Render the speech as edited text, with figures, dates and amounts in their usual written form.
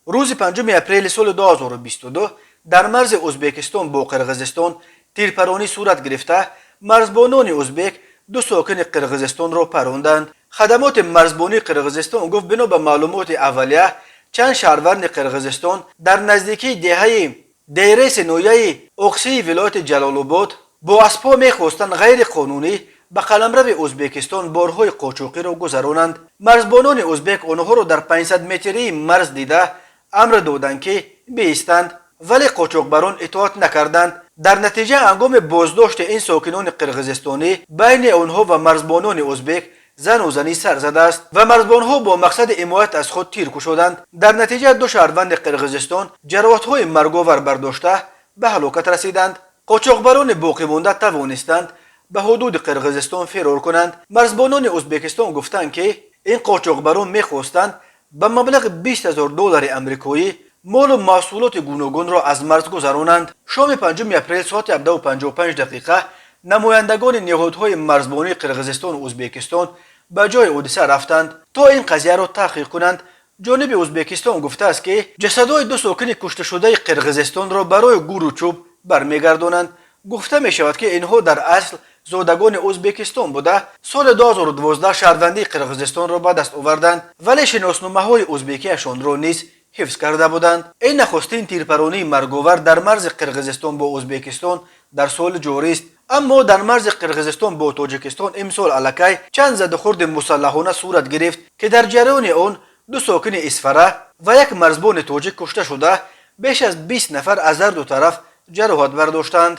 Рӯзи 5 апрели соли 2022 дар марзи Ӯзбекистон бо Қирғизистон тирпаронӣ сурат гирифта, марзбонони ӯзбек ду сокини Қирғизистонро паронданд. Хадамоти марзбонии Қирғизистон гуфт, бино ба маълумоти аввалия, чанд шаҳрванди Қирғизистон дар наздикии деҳаи Дейреси ноҳияи Оқсии вилояти Ҷалолобод бо аспҳо мехостанд ғайриқонунӣ ба қаламрави Ӯзбекистон борҳои қочоқиро гузаронанд. Марзбонони ӯзбек онҳоро дар 500 метрии марз дида, амр доданд, ки биистанд, вале қочоқбарон итоат накарданд. Дар натиҷа, ҳангоми боздошти ин сокинони қирғизистонӣ байни онҳо ва марзбонони ӯзбек занузанӣ сар задааст ва марзбонҳо бо мақсади ҳимоят аз худ тир кушоданд. Дар натиҷа ду шаҳрванди Қирғизистон ҷароҳатҳои марговар бардошта, ба ҳалокат расиданд. Қочоқбарони боқимонда тавонистанд ба ҳудуди Қирғизистон фирор кунанд. Марзбонони Ӯзбекистон гуфтанд, ки ин қочоқбарон мехостанд ба маблағи 20 000 доллари амрикоӣ молу маҳсулоти гуногунро аз марз гузаронанд. Шоми 5 апрел соати 17:55 дақиқа намояндагони ниҳодҳои марзбонии Қирғизистону Ӯзбекистон ба ҷои ҳодиса рафтанд, то ин қазияро таҳқиқ кунанд. Ҷониби Ӯзбекистон гуфтааст, ки ҷасадҳои ду сокини кушташудаи Қирғизистонро барои гӯру чӯб бармегардонанд. Гуфта мешавад, ки инҳо дар асл зодагони Ӯзбекистон буда, соли 2012 шаҳрвандии Қирғизистонро ба даст оварданд, вале шиносномаҳои ӯзбекияшонро низ ҳифз карда буданд. Ин нахустин тирпаронии марговар дар марзи Қирғизистон бо Ӯзбекистон дар соли ҷорист. Аммо дар марзи Қирғизистон бо Тоҷикистон имсол аллакай чанд задухӯрди мусаллаҳона сурат гирифт, ки дар ҷараёни он ду сокини Исфара ва як марзбони тоҷик кушта шуда, беш аз 20 нафар аз ҳар ду тараф ҷароҳат бардоштанд.